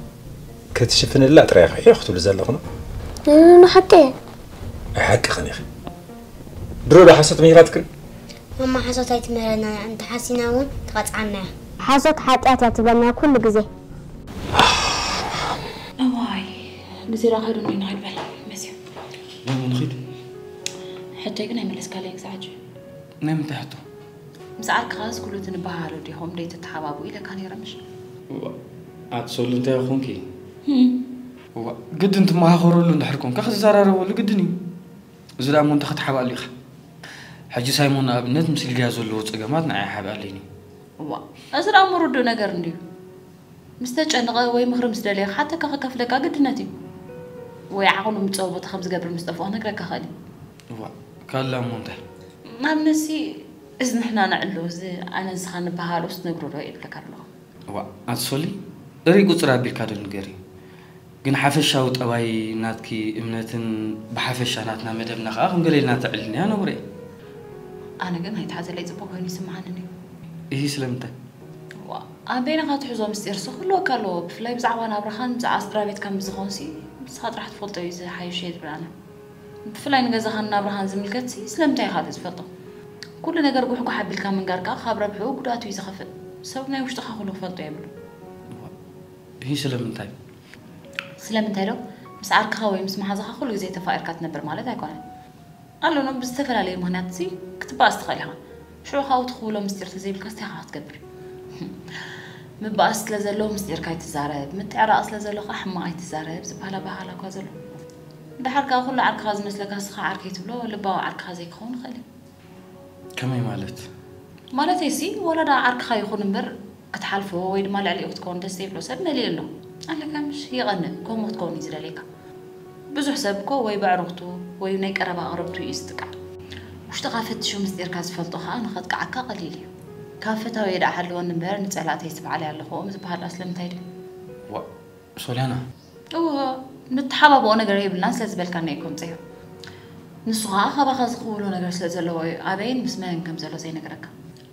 ክትሽፍንላ ጥራይ ኢኺ ሒኽ ክትብሊ ዘለኹ ነው? ንንኑ ሓቂ እየ። ኣይ ሓቂ ኸን ኢኺ። ድሮ ዶ ሓሶት ምሂራትክን? ማማ ሓሶት ኣይትምህረና እያ፣ እንተሓሲና እውን ትቐጽዓና እያ። ሓሶት ሓጢኣት እያ ትብለና ኩሉ ግዜ። እዋይ፣ ግዜ ዶ ከይዱ እንዲና ይበል መስዩ። ሎሚ ንኺድ። ሕቶይ ግን ኣይመለስካለይን ክሳዕ ሕጂ። ናይ ምንታይ ሕቶ? ምስ ዓርክኻስ ኩሉ እቲ ንበሃሃሎ ዲኹም ደይትተሓባብኡ ኢለካ ነይረ ምሽ? እዋ፣ ኣቲ ሶሊ እንታይ ኾንኪ? እዋ፣ ግድን ትመኻኸረሉ እንድሕር ኮንካ ክትዘራረበሉ ግድን እዩ። እዚ ደኣ እሞ እንታይ ክትሓባሉ ኢኻ? ሕጂ ሳይሞን ንኣብነት ምስ ሊድያ ዘለዎ ጸገማት ንዓይ ኣይሓብኣለይን እዩ። እዋ፣ እዚ ደኣ እሞ ርዱእ ነገር እንድዩ። ምስ ተጨነቐ ወይ ምኽሪ ምስ ደለየ ክሓተካ ክከፍለካ ግድነት እዩ። ወይ ዓቕሉ ምጸወቦ እንታይ ከም ዝገብር ምስ ጠፍኦ ክነግረካ ክኽእል እዩ። እዋ፣ ካላ እሞ እንታይ? ንኣብነትሲ እዚ ንሕና ነዕልሎ፣ እዚ ኣነ ንስኻ ንበሃሃሎስ ትነግሮ ዶ ይብለካ ኣለኹ። እዋ፣ ኣቲ ሶሊ፣ እርይ ቁጽር ኣቢልካ ዶ ንገሪ። ግን ሓፈሻዊ ጠባይ ናትኪ እምነትን ብሓፈሻ ናትና መደብና ከኣ ከም ገለ ኢልና ተዕልልንያ ነውሪ እየ። ኣነ ግን ኣይትሓዘለይ ጽቡቕ ኮይኑ ይስምዓንን እዩ። እሂ ስለምንታይ? ዋ፣ ኣበይና ክትሕዞ ምስጢርሲ ክህልወካ ኣለዎ። ብፍላይ ብዛዕባ ናብራኻን ብዛዕባ ስድራ ቤትካን ምስ ዝኾንሲ ንስኻ ጥራሕ ትፈልጦ እዩ ዝሓይሽ እየ ዝብል ኣነ። ብፍላይ ንገዛኻን ናብራኻን ዝምልከትሲ ስለምንታይ ኢኻ ዘይትፈልጦ? ኩሉ ነገር ጉሕጉሕ ኣቢልካ ምንጋር ከኣ ካብ ረብሕኡ ጉድኣቱ እዩ ዝኸፍእ። ሰብ ናይ ውሽጥኻ ኩሉ ክፈልጦ የብሉን። እሂ ስለምንታይ? ስለምንታይ ዶ? ምስ ዓርክኻ ወይ ምስ መሓዛኻ ኩሉ ግዜ ተፋቒርካ ትነብር ማለት ኣይኮነን። ኣሎ ኖ ብዝተፈላለየ ምኽንያትሲ ክትበኣስ ትኽእል ኢኻ። ሽዑ ካብኡ ትኽብሎ ምስጢር ተዘይብልካ ስታይ ኢኻ ክትገብር? ምባኣስ ስለ ዘለዎ ምስጢርካ ኣይትዛረብ፣ ምትዕራቕ ስለ ዘሎ ከዓ ሕማቕ ኣይትዛረብ ዝበሃል ኣበሃህላ እኳ ዘሎ። ድሓር ከዓ ኩሉ ዓርክኻ ዝመስለካ ንስኻ ዓርከይ ትብሎ ልባዊ ዓርክኻ ዘይክኸውን ይኽእል እዩ። ከመይ ማለት? ማለተይሲ፣ ወላ ደኣ ዓርክኻ ይኹን እምበር ክትሓልፎ ወይ ድማ ልዕሊኡ ክትከውን ደስ ዘይብሎ ሰብ መሊኡ ኣሎ። ኣለካ ምሽ? ይቐንእ፣ ከምኡ ክትከውን እዩ ዝደልየካ። ብዙሕ ሰብ እኮ ወይ በዕሩኽቱ ወይ ናይ ቀረባ ኣቕረብቱ እዩ ዝጥቃዕ። ውሽጥኻ ፈትሹ ምስጢርካ ዝፈልጦ ኸኣ ንኸጥቅዓካ ቀሊል እዩ። ካብ ፈታውየ ደኣ ሓልወኒ እምበር ንጸላእተይስ ባዕለይ ኣለኹ ኦም ዝበሃል ደኣ ስለምንታይ ድዩ? ዋእ ሶልያና። እወ፣ ንተሓባብኦ ነገር የብልናን ስለ ዝበልካኒ እየ እኮ ምጸዮ። ንሱ ኸኣ ካባኻ ዝኽውሎ ነገር ስለ ዘለዎ እዩ ኣበይን ምስ መንን ከም ዘሎ ዘይነግረካ።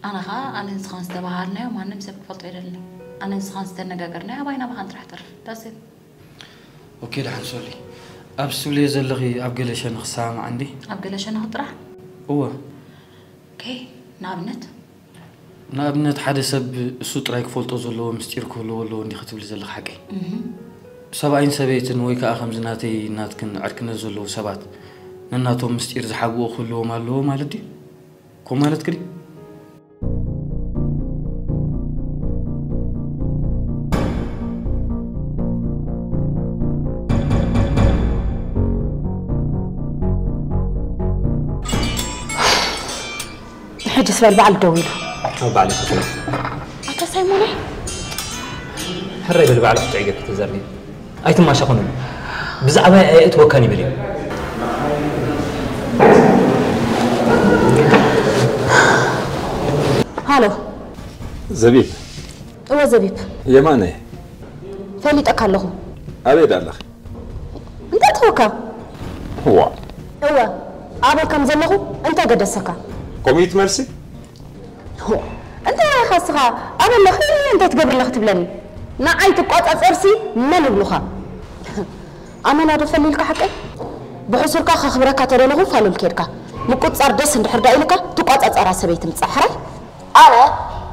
ኣነ ኸኣ ኣነን ንስኻን ዝተባሃልናዮ ማንም ሰብ ክፈልጦ ኣይደልን። ኣነን ንስኻን ዝተነጋገርናዮ ኣባይን ኣባኻን ጥራሕ ተርፍ። That's it። ኦኬ ደሓን ሶሊ፣ ኣብዚ ትብልዮ ዘለኺ ኣብ ገለ ሸነኽ ክሰማማዕ እንዲ? ኣብ ገለ ሸነኽ ጥራሕ? እወ። ኦኬ፣ ንኣብነት? ንኣብነት ሓደ ሰብ እሱ ጥራይ ክፈልጦ ዘለዎ ምስጢር ክህልዎ ኣለዎ እንዲኺ ትብሊ ዘለኺ ሓቀይ? እህ። ሰብኣይን ሰበይትን ወይ ከኣ ከምዚ ናተይ ናትክን ዕርክነት ዘለዉ ሰባት ነናቶም ምስጢር ዝሓብኡ ክህልዎም ኣለዎ ማለት ድዩ? ከምኡ ማለትኪ ድዩ? ሕጅስ በል በዓል ደዊሉ። ኣብ ባዕሊ ክፍለ። ኣታ ሳይሞነይ። ሕራይ በል ባዕሉ ክትዕገ ክትዘርጊ። ኣይትማሻኹኒ። ብዛዕባይ ኣየእትወካን ይብል እዩ። ሃሎ። ዘቢብ። እወ ዘቢብ። የማነ። ፈሊጠካ ኣለኹ። ኣበይ ደኣ ኣለኺ? እንታይ ተወካ? ዋ። እወ፣ ኣበይ ከም ዘለኹ እንታይ ገደሰካ? ከምኡ እዩ እቲ መልሲ? ሆ፣ እንታይ ኢኻ እስኻ? ኣበይ ኣለኺ? እንታይ ትገብሪ ኣለኺ ትብለኒ? ንዓይ ትቋጻጸርሲ መን ይብሉኻ? ኣመና ዶ ፈሊልካ ሓቀይ? ብሕሱርካ ከኽብረካ ተደለኹ ፋሉል ኬድካ። ምቁጽጻር ደስ እንድሕር ዳ ኢልካ ትቋጻጸራ ሰበይቲ ምጻእ ሕራይ? ኣነ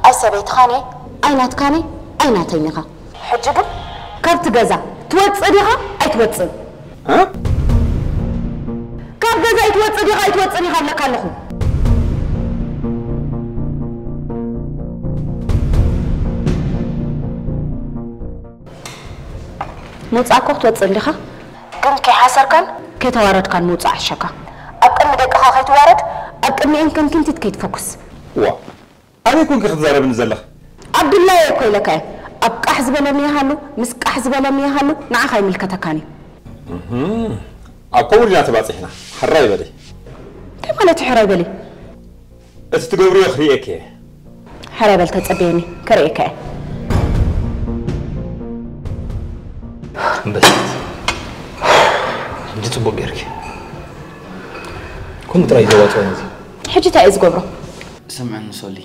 ኣይ ሰበይትኻን እየ፣ ኣይ ናትካን እየ፣ ኣይ ናተይን ኢኻ። ሕጂ ግን ካብቲ ገዛ ትወጽእ ዲኻ ኣይትወጽእን? እ? ካብ ገዛይ ትወጽእ ዲኻ ኣይትወጽእን ኢኻ እብለካ ኣለኹ። ምውጻእ እኮ ክትወጽእ እንዲኻ። ግን ከይሓሰርካን ከይተዋረድካን ምውጻእ ይሕሸካ። ኣብ ቅድሚ ደቅኻ ከይትዋረድ፣ ኣብ ቅድሚኤን ከንኪንቲት ከይትፈኩስ። ዋ፣ ኣበይ ኮንኪ ክትዛረብኒ ዘለኺ? ኣብ ድላየ እኮ ኢለካ እየ። ኣብ ቃሕ ዝበለኒ ይሃሉ፣ ምስ ቃሕ ዝበለኒ ይሃሉ፣ ንዓኻ ኣይምልከተካን እዩ። እህ፣ ኣብ ከምኡ ዲና ተባጺሕና። ሕራይ በሊ። እንታይ ማለት እዩ ሕራይ በሊ? እቲ ትገብርዮ ክርእየኪ እየ። ሕራይ በል ተጸበየኒ፣ ከርእየካ እየ። ኣንበሲት፣ ሕጂ ጽቡቕ ጌርኪ። ከምኡ ጥራይ እዩ ዘዋጽኦ ነዚ። ሕጂ እንታይ እየ ዝገብሮ? ስምዕኒ ሶሊ፣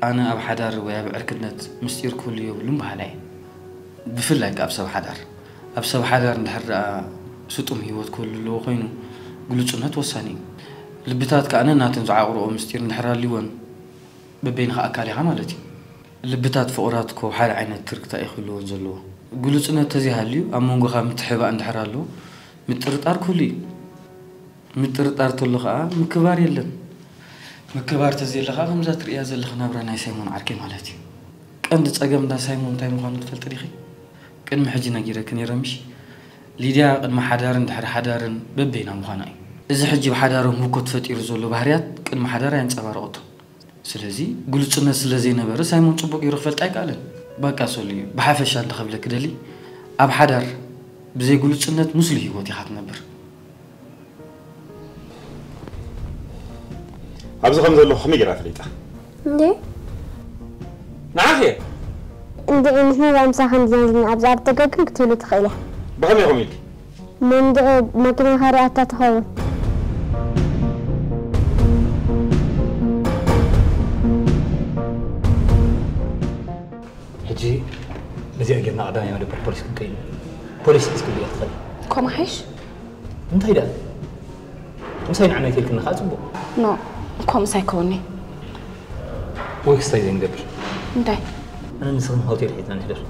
ኣነ ኣብ ሓዳር ወይ ኣብ ዕርክነት ምስጢር ክህሉ የብሉን በሃላይ እየ። ብፍላይ ከኣ ኣብ ሰብ ሓዳር። ኣብ ሰብ ሓዳር እንድሕር ደኣ ስጡም ህይወት ክህሉ ኣለዎ ኮይኑ፣ ግሉጽነት ወሳኒ እዩ። ልብታት ከኣ ነናተን ዝዓቑርኦ ምስጢር እንድሕር ኣልወን፣ በበይንኻ ኣካል ኢኻ ማለት እዩ። ልብታት ፍቑራት እኮ ሓደ ዓይነት ትርክታ እዩ ክህልወን ዘለዎ። ግሉጽነት ተዘይሃልዩ፣ ኣብ መንጎኻ ምትሕባእ እንድሕር ኣሎ፣ ምጥርጣር ክህሉ እዩ። ምጥርጣር ተሎ ኸኣ ምክባር የለን። ምክባር ተዘየለ ኸኣ ከምዛ ትርእያ ዘለኺ ናብራ ናይ ሳይሞን ዓርከይ ማለት እዩ። ቀንዲ ጸገም እንዳ ሳይሞን እንታይ ምዃኑ ትፈልጢ ዲኺ? ቅድሚ ሕጂ ነጊረኪ ነይረ ምሽ? ሊድያ ቅድሚ ሓዳርን ድሕሪ ሓዳርን በበይና ምዃና እዩ። እዚ ሕጂ ኣብ ሓዳሮም ህውከት ፈጢሩ ዘሎ ባህርያት ቅድሚ ሓዳር ኣየንጸባረቐቶን። ስለዚ ግሉጽነት ስለ ዘይነበረ ሳይሞን ጽቡቕ ገይሩ ክፈልጣ ኣይከኣለን። በቃ ሶሊ፣ ብሓፈሻ እንተ ክብለኪ ደሊ፣ ኣብ ሓዳር ብዘይ ግሉጽነት ምስሉይ ህይወት ኢኻ ትነብር። ኣብዚ ከም ዘለኹ ከመይ ጌራ ፈሊጣ? እንዴ? ንዓኺ እየ። እንዴ፣ ንሕና ምሳኻ ንዘንዝኒ ኣብዚ ኣብ ደገ ግን ክትህሉ ትኽእል እያ። ብኸመይ ኢኹም ኢልኪ? መንደዕ መኪና ኸሪኣታ ትኸውን። ሕጂ ነዚኣ ጌርና ቀዳማይ መደበር ፖሊስ ክንቀይም። ፖሊስ ሒዝክሉ ኢኻ ትኸዲ። ከምኡ ሓይሽ? እንታይ ደኣ? ምሳይ ንዓናይ ተልክና ኸዓ ጽቡቕ። ኖ፣ ከምኡስ ኣይከውን'ዩ። ወይ ክስታይ ዘይንገብር። እንታይ? ኣነ ንስኽን ሆቴል ሒዝና ንሕደር።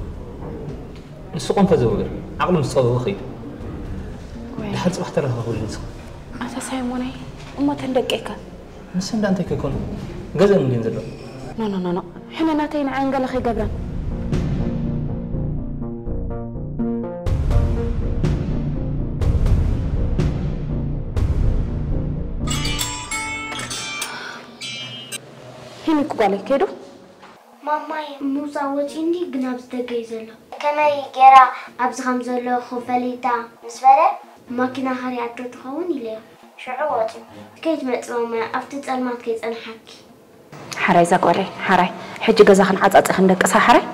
ንሱ ቆንፈ ዘውግር፣ ዓቕሉ ምስ ጸበበ ኸይዱ። ወይ። ድሓር ጽባሕ ተረኻኽብሉ ንስኽን። ኣታ ሳይሞነይ፣ እሞ ተን ደቀይከ? ንሰን ደኣ እንታይ ከይኮኑ? ገዘን እንድን ዘሎ። ኖ ኖ ኖ ኖ ሕነ ናተይ ንዓን ገለ ከይገብረን። ሂሚ እኮ ጓለይ ከይዱ። ማማይ ምውፃእ ወፂ እንዲ ግን ኣብዚ ደገ እዩ ዘሎ። ከመይ ገይራ ኣብዚ ከም ዘለኹ ፈሊጣ ምስ በለ ማኪና ከሪኣቶ ትኸውን ኢለዮ። ሽዑ ወፂ። ከይትመፅእ ማማይ ኣብቲ ፀልማት ከይፀንሓኪ። ሓራይ ዛጓለይ ሓራይ። ሕጂ ገዛኽን ዓፃፂኽን ደቅሳ ሓራይ።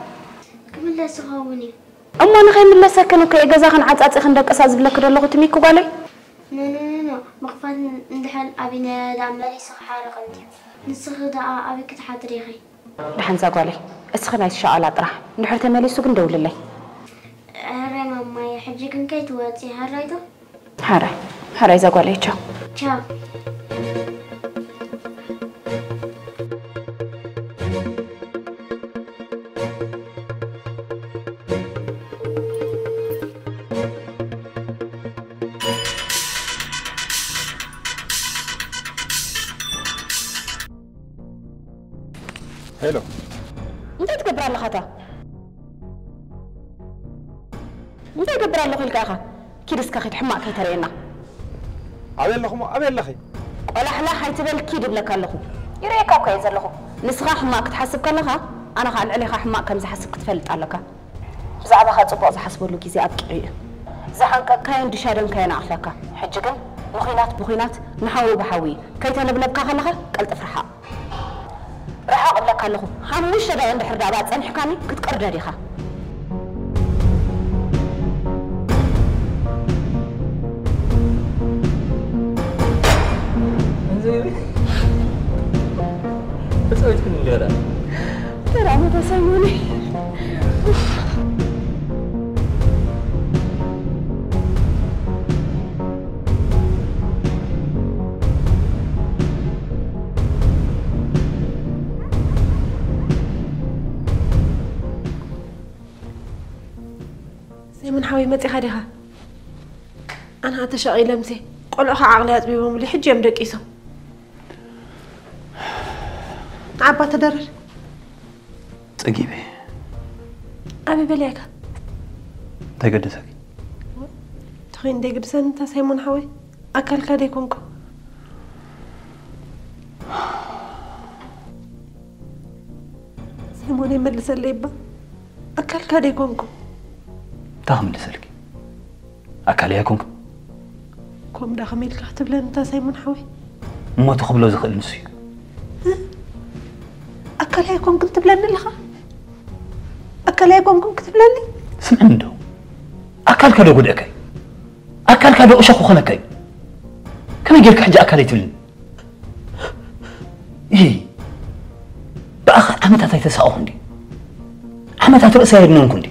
ክምለስ ይኸውን እዩ። እሞ ንኸይምለሰክን እኮ እየ ገዛኽን ዓፃፂኽን ደቅሳ ዝብለኪ ዘለኹ ትሚኩ ጓለይ። ኖኖኖኖ ምኽፋል እንድሕር ኣቢናያ ደኣ መሊሱ ክሓርቕ እንድዩ። ንስኺ ደኣ ኣበይ ክትሓድሪ ኢኺ? ደሓን ዛጓለይ እስኺ ናይ ሸቓላ ጥራሕ እንድሕር ተመሊሱ ግን ደውልለይ። ሕራይ ማማየ ሕጂ ግን ከይትወፂ ሕራይ ዶ? ሓራይ ሓራይ ዛጓለይ ቻው። ቻው። ሄሎ እንታይ ትገብር ኣለኻታ? እንታይ ገብር ኣለኹ ኢልካ ኢኻ? ኪድ እስከ ኺድ ሕማቕ ከይተርእየና። ኣበይ ኣለኹ? ኣበይ ኣለኺ? ቆላሕላሕ ኣይትበል ኪድ እብለካ ኣለኹ። ይርእየካ እኮ እየ ዘለኹ። ንስኻ ሕማቕ ክትሓስብ ከለኻ ኣነ ኸኣ ልዕሌኻ ሕማቕ ከም ዝሓስብ ክትፈልጥ ኣለካ። ብዛዕባኻ ጽቡቕ ዝሓስበሉ ግዜ ኣብቂዑ እዩ። ዝሓንቀቅካዮን ድሻደምካዮን ኣኽለካ። ሕጂ ግን ንኹናት ብኹናት ንሓዊ ብሓዊ ከይተለብለብካ ከለኻ ቀልጥፍ ርሓቕ። ርሓቕ እብለካ ኣለኹ። ሓሙሽተ ደቂቕ እንድሕር ደኣ ጸኒሕካኒ ክትቀርደድ ኢኻ። ተጻዊትክን እንዲያ ደኣ። ተራሞ ተሰሙኒ። ሰይሞን ሓወይ መጺኻ ዲኻ? ኣነ ተሻቒለ ምሴ ቆልዑ ከዓ ዓቕሊ ኣፅቢቦምሉ ሕጂ እዮም ደቂሶም። ንዓባ ተደረር ጸጊበ። ኣበይ በሊዕካ? እንታይ ገደሰኪ? ተኸይ እንደ ግድሰን እንታ ሰይሞን ሓወይ ኣካልካ ደይኮንኩ። ሰይሞን ይመልሰለይ እባ ኣካልካ ደይኮንኩ። እንታይ ክምልሰልኪ? ኣካለይ ኣይኮንኩ። ኮም ዳ ከመይ ኢልካ ክትብለኒ እንታ ሰይሞን ሓወይ? እሞ እቲ ክብሎ ዝኽእል ንሱ እዩ። ኣካል ኣይኮንኩን ትብለኒ ኣለኻ? ኣካል ኣይኮንኩን ክትብለኒ? ስምዕኒ እንዶ ኣካልካ ዶ ጉድእካ እዩ? ኣካልካ ዶ እሾኽ ክኾነካ እዩ? ከመይ ጌርካ ሕጂ ኣካለይ ትብልኒ? ይሄ ብኣኻ ዓመታት ኣይተሳቐኹ እንዲ ዓመታት ርእሰይ ኣይድነንኩ እንዲ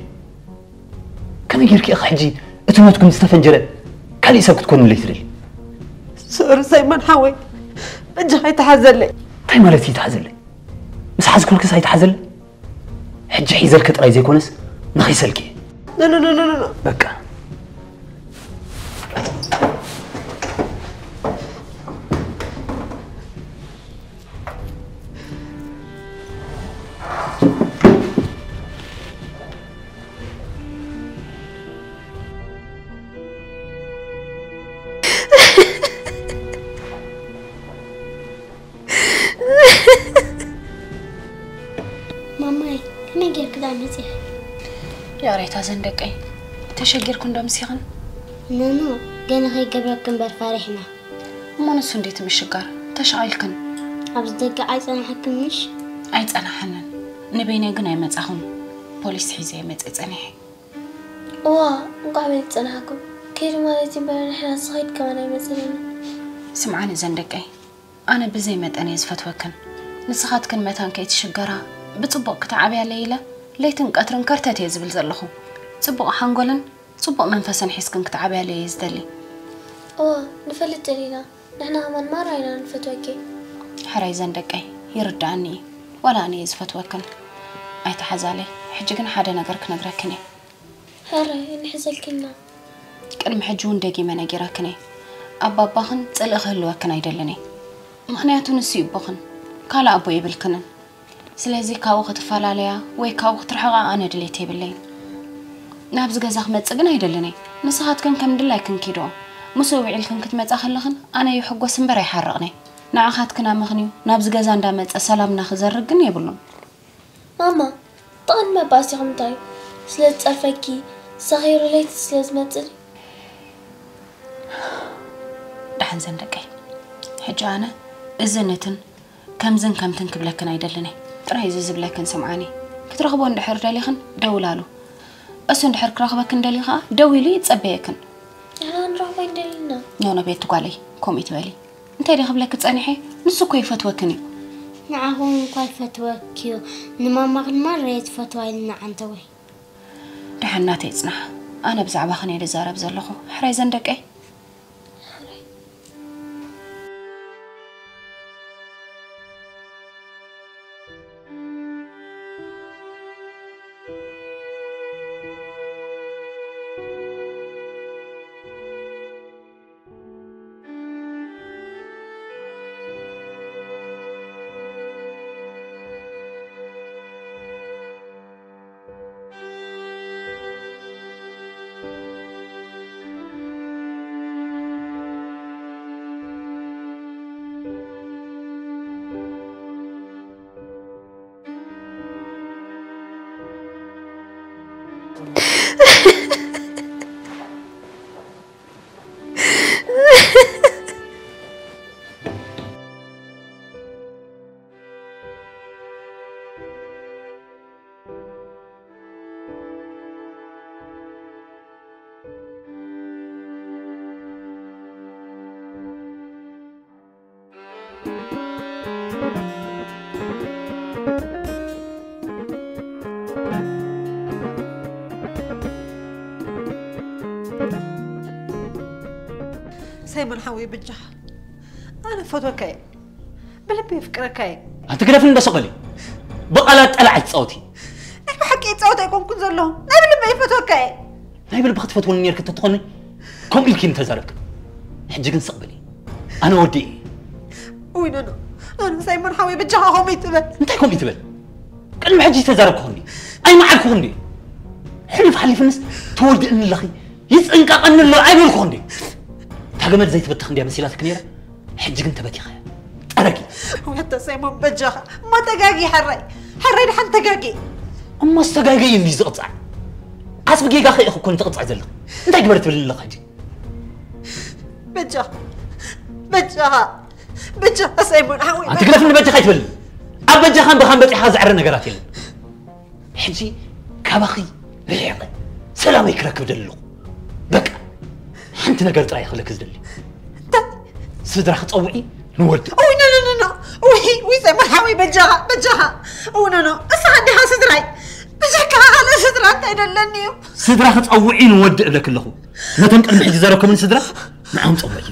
ከመይ ጌርኪ ኢኻ ሕጂ እቲ ሞት ግን ዝተፈንጀረ ካሊእ ሰብ ክትኮንለይ ትደሊ? ሶሪ ሰይሞን ሓወይ በጃኻ ኣይትሓዘለይ። እንታይ ማለት እዩ ይትሓዘለይ? ምስ ሓዝኩልክስ ኣይትሓዘለይ? ሕጂ ሒዘልኪ ጥራይ ዘይኮነስ ነኺሰልኪ እየ። ኖ ኖ ኖ ኖ ኖ በቃ ማማይ ከመይ ጌርክ ደኣ መጺኺ? ይቕሬታ ዘን ደቀይ ተሸጊርኩ እንዶ ምሲኽን ኖኖ ገለ ከይገብረኪ እምበር ፈሪሕና። እሞ ንሱ እንዴት ምሽጋር ተሻቒልክን? ኣብዚ ደገ ኣይጸናሕክን ምሽ? ኣይጸናሓንን። ንበይነይ ግን ኣይመጻኹን። ፖሊስ ሒዘ መጸ ጸኒሐ። እዋ እንቋዕ በይ ዝጸናሕኩም። ከይዱ ማለት እዩ እምበር ንሕና ስኸይድ ከማን ኣይመጸናን። ስምዓኒ ዘን ደቀይ ኣነ ብዘይ መጠን እየ ዝፈትወክን። ንስኻትክን መታን ከይትሽገራ ብጽቡቕ ክትዓብያለይ ኢለ ለይትን ቀትርን ከርተት እየ ዝብል ዘለኹ። ጽቡቕ ሓንጎልን ጽቡቕ መንፈስን ሒዝክን ክትዓብያለይ እየ ዝደሊ። እዋ ንፈልጥ ደሊና ንሕና ከማን ማራ ኢና ንፈትወኪ። ሕራይ ዘን ደቀይ ይርድኣኒ እዩ። ዋላ ኣነ እየ ዝፈትወክን። ኣይትሓዛለይ። ሕጂ ግን ሓደ ነገር ክነግረክን እየ። ሕራይ ንሕዘልኪ ኢና። ቅድሚ ሕጂ እውን ደጊመ ነጊረክን እየ። ኣባባኽን ጽልኢ ክህልወክን ኣይደልን እየ። ምኽንያቱ ንሱ ይቦኽን። ካልእ ኣቦ የብልክንን። ስለዚ ካብኡ ክትፈላለያ ወይ ካብኡ ክትርሕቓ ኣነ ድሌት የብለይን። ናብዚ ገዛ ክመጽእ ግን ኣይደልን እየ። ንስኻትክን ከም ድላይክን ኪድኦ። ምስኡ ውዒልክን ክትመጻ ከለኽን ኣነ ይሕጎስ እምበር ኣይሓርቕን እየ። ንዓኻትክን ኣመኽንዩ ናብዚ ገዛ እንዳመጸ ሰላምና ክዘርግ ግን የብሉን። ማማ፣ ጥቕን መባእሲኹም እንታይ እዩ? ስለ ዝጸርፈኪ፣ ሰኺሩ ለይቲ ስለ ዝመጽእ ድዩ? ደሓን ዘን ደቀይ። ሕጂ ኣነ እዝን እትን ከምዝን ከምትን ክብለክን ኣይደልን እየ። ጥራይ እዚ ዝብለክን ስምዓኒ። ክትረኽቦ እንድሕር ደሊኽን ደውላሉ። እሱ እንድሕር ክረኽበክን ደልዩ ኸኣ ደው ኢሉ ይጸበየክን። ንሕና ክንረኽቦ ኣይንደልን ኢና። ኖ፣ ኖ፣ ቤቲ ጓለይ፣ ከምኡ ይትበሊ። እንታይ ደኣ ክብለኪ ጸኒሐ? ንሱ እኮ ይፈትወክን እዩ። ንዓኹም እኳ ይፈትወኪ እዩ። ንማማኽን ማራ እየ ዝፈትዋ ኢልና ዓንተወይ። ደሓን ናተይ ጽናሕ። ኣነ ብዛዕባኽን እየ ዝዛረብ ዘለኹ። ሕራይ ዘን ደቀይ። ሳይሞን ሓወይ በጃኻ ኣነ ፈትወካ እየ ብልቢ የፍቅረካ እየ። ኣንቲ ግደፍኒ እንዶ ስቕ በሊ። ብቓላት ጠላዕ ኣይትጻወቲ። ናይ ብሓቂ ይጻወት ኣይኮንኩን ዘለኹ ናይ ብልቢ ይፈትወካ እየ። ናይ ብልቢ ክትፈትወኒ ነይርኪ እንተትኾኒ ከምኡ ኢልኪ ምተዛረብኪ። ሕጂ ግን ስቕ በሊ። ኣነ ወዲ እየ። ውይ ኖ ኖ ኖ ሳይሞን ሓወይ በጃኻ ከምኡ ይትበል። እንታይ ከምኡ ይትበል? ቅድሚ ሕጂ ዝተዛረብኩኺ እንዲ ኣይመዓድኩኺ እንዲ ሕሉፍ ሓሊፍንስ ተወድእኒ ኣለኺ ይጽንቀቐኒ ኣሎ ኣይበልኩኺ እንዲ እታ ገመድ ዘይትበትኽ እንድያ መሲላትኪ ነይራ ሕጂ ግን ተበቲኸ ጠረጊ ወተ ሰይሞን በጃኻ እሞ ተጋጊ ሓራይ ሓራይ ድሓን ተጋጊ እሞ ዝተጋገየ እንዲ ዝቕጻዕ ዓስቢ ጌጋ ኸኢኹ እኮ ንትቕጻዕ ዘለኺ እንታይ ግበር ትብልኒ ኣለኻ ሕጂ በጃኻ በጃኻ በጃኻ ሰይሞን ሓወይ ኣንቲ ግደፍኒ በጃኻ ኣይትበልኒ ኣብ በጃኻን ብኻን በጺሕኻ ዘዕረ ነገራት የለን ሕጂ ካባኺ ርሒቐ ሰላመይ ክረክብ ደሊ ኣለኹ በቃ ሓንቲ ነገር ጥራይ ክብለኪ ዝደሊ እንታይ ስድራ ክፀውዒ ንወድእ ውይ ኖ ኖ ኖ ውይ ውይ ሰይሞን ሓወይ በጃኻ በጃኻ ውይ ኖ ኖ እስኻ እንዲኻ ስድራይ ብጀካ ካልእ ስድራ እንታይ ደለኒ እዩ ስድራ ክፀውዒ ንወድእ እብለኪ ኣለኹ ነቶም ቅድሚ ሕጂ ዘረከሙኒ ስድራ ንዓም ፀውዒ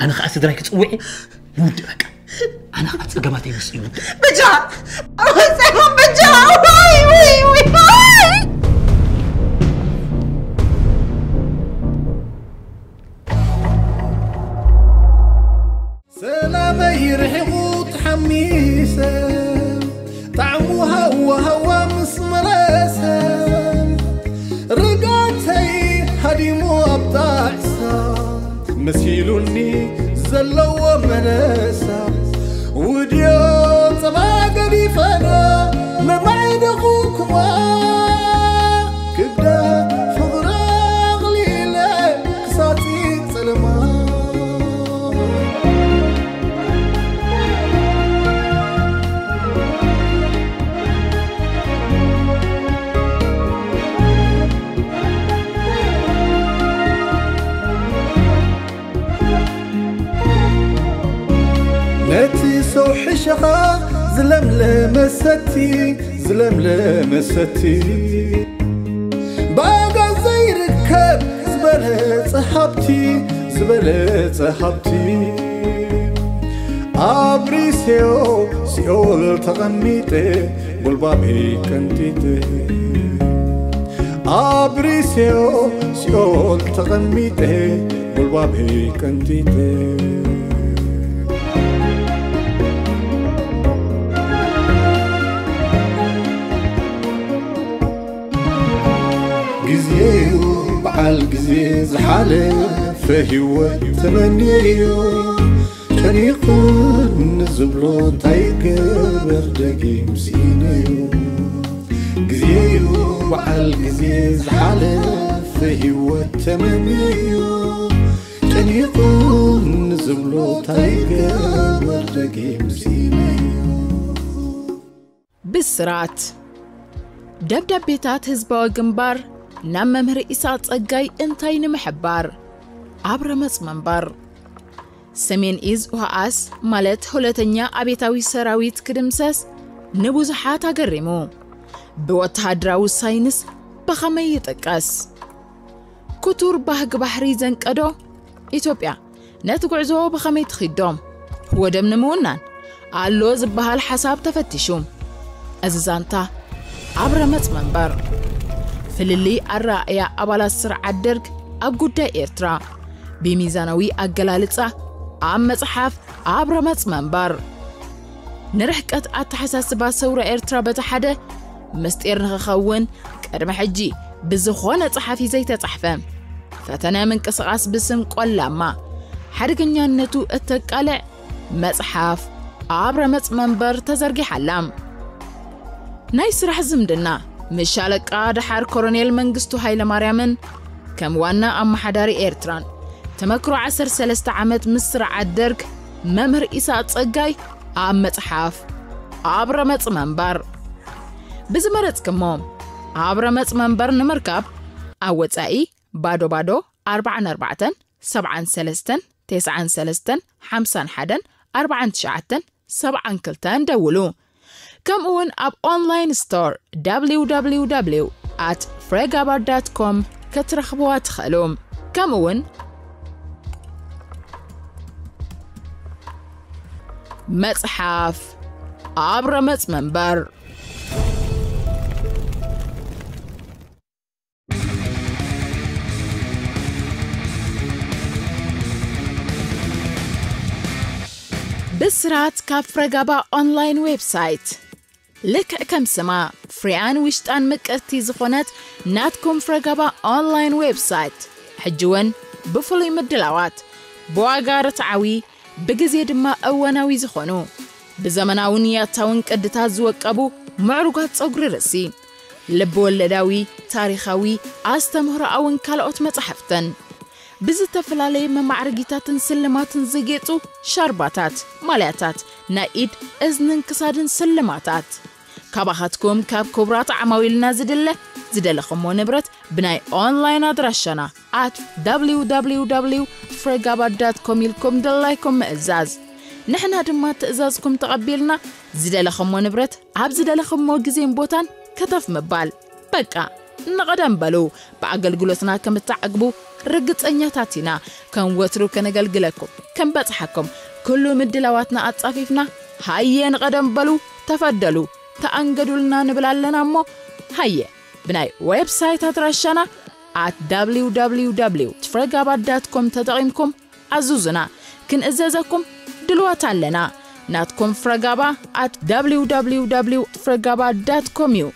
ኣነ ከዓ ስድራይ ክፅውዒ ንውድእ በቃ ኣነ ከዓ ፀገማተይ ምስ ይውድእ በጃ ሰይሞን በጃ ወይ ወይ ወይ ሰላመይ ርሒቑ ተሓሚሰ ጣዕሙ ሃዋ ሃዋ ምስ መለሰ ርጋተይ ሃዲሙ ኣብ ጣዕሳ መሲሉኒ ዘለዎ መለሳ ውድዮ ጸባ ገዲፈና መማዕደኹኩማ ክብደት ፍቕሪ ኣቕሊለ ክሳጺ ጸለማ ነቲ ሰው ሕሸኻ ዝለምለመ ሰቲ ዝለምለመ ሰቲ ብኣጋ ዘይርከብ ዝበለጸ ሃብቲ ዝበለጸ ሃብቲ ኣብሪሴዮ ሲኦል ተቐሚጠ ጉልባበይ ቀንጢጠ ኣብሪሴዮ ሲኦል ተቐሚጠ ጉልባበይ ቀንጢጠ እዩ በዓል ግዜ ዝሓለፈ ህይወት ተመንዮ። ጨኒቑ ንዝብሎ እንታይ ገበር ደጊም ስኢነዮ። ግዜ እዩ በዓል ግዜ ዝሓለፈ ህይወት ተመንዮ። ጨኒቑ ንዝብሎ እንታይ ገበር ደጊም ስኢነዮ። ብስራት ደብዳቤታት ህዝባዊ ግንባር ናብ መምህር ኢሳቕ ጸጋይ እንታይ ንምሕባር? ኣብ ረመጽ መንበር ሰሜን ኢዝ ውሃኣስ ማለት ሁለተኛ ኣቤታዊ ሰራዊት ክድምሰስ ንብዙሓት ኣገሪሙ። ብወተሃደራዊ ሳይንስ ብኸመይ ይጥቀስ? ክቱር ባህጊ ባሕሪ ዘንቀዶ ኢትዮጵያ ነቲ ጉዕዞ ብኸመይ ትኺዶ? ወደብ ንምውናን ኣሎ ዝበሃል ሓሳብ ተፈቲሹ። እዚ ዛንታ ኣብ ረመጽ መንበር ፍልልይ ኣረኣእያ ኣባላት ስርዓት ደርግ ኣብ ጉዳይ ኤርትራ ብሚዛናዊ ኣገላልጻ ኣብ መጽሓፍ ኣብ ረመጽ መንበር ንርሕቀት ኣተሓሳስባ ሰውራ ኤርትራ በቲ ሓደ ምስጢር ንኽኸውን ቅድሚ ሕጂ ብዝኾነ ጸሓፊ ዘይተጻሕፈ ፈተነ ምንቅስቓስ ብስም ቆላማ ሓደገኛነቱ እተቃልዕ መጽሓፍ ኣብ ረመጽ መንበር ተዘርጊሓ ኣላ። ናይ ስራሕ ዝምድና ምስ ሻለቃ ደሓር ኮሎኔል መንግስቱ ሃይለማርያምን ከም ዋና ኣመሓዳሪ ኤርትራን ተመክሮ ዓሰርተ ሰለስተ ዓመት ምስ ስርዓት ደርግ መምህር ኢሳቕ ጸጋይ ኣብ መጽሓፍ ኣብ ረመጽ መንበር ብዝመረጽክሞ ኣብ ረመጽ መንበር ንምርካብ ኣብ ወጻኢ ባዶ ባዶ ኣርባዓን ኣርባዕተን ሰብዓን ሰለስተን ተስዓን ሰለስተን ሓምሳን ሓደን ኣርባዓን ትሽዓተን ሰብዓን ክልተን ደውሉ። ከምኡ እውን ኣብ ኦንላይን ስቶር www ፍሬጋባር ዳት ኮም ክትረኽብዋ ትኽእሉ። ከምኡ እውን መጽሓፍ ኣብ ረመጽ መንበር ብስራት ካብ ፍረጋባ ኦንላይን ዌብሳይት። ልክዕ ከም ስማ ፍሬያን ውሽጣን ምቅርቲ ዝኾነት ናትኩም ፍረጋባ ኦንላይን ዌብሳይት ሕጂ እውን ብፍሉይ ምድላዋት ብዋጋ ርትዓዊ ብግዜ ድማ እዋናዊ ዝኾኑ ብዘመናውን ያታውን ቅድታት ዝወቀቡ ምዕሩጋት ጸጉሪ ርእሲ፣ ልብ ወለዳዊ፣ ታሪኻዊ፣ ኣስተምህሮኣውን ካልኦት መጻሕፍትን ብዝተፈላለየ መማዕረጊታትን ስልማትን ዝጌጹ ሻርባታት፣ ማልያታት፣ ናይ ኢድ፣ እዝንን ክሳድን ስልማታት። ካባኻትኩም ካብ ክቡራት ዓማዊልና ዝድለ ዝደለኹሞ ንብረት ብናይ ኦንላይን ኣድራሻና at www ፍሬጋባ ዳት ኮም ኢልኩም ድላይኩም ምእዛዝ። ንሕና ድማ ትእዛዝኩም ተቐቢልና ዝደለኹሞ ንብረት ኣብ ዝደለኹሞ ግዜን ቦታን ከተፍ ምባል። በቃ ንቐደም በሉ። ብኣገልግሎትና ከም እትዓግቡ ርግጸኛታት ኢና። ከም ወትሩ ከነገልግለኩም፣ ከም በጽሓኩም ኩሉ ምድላዋትና ኣጻፊፍና ሃየ ንቐደም በሉ፣ ተፈደሉ፣ ተኣንገዱልና ንብል ኣለና እሞ ሃየ ብናይ ዌብሳይት ኣድራሻና at www ፍረጋባ ዳት ኮም ተጠቒምኩም ኣዙዙና። ክንእዘዘኩም ድልዋት ኣለና። ናትኩም ፍረጋባ at www ፍረጋባ ዳት ኮም እዩ።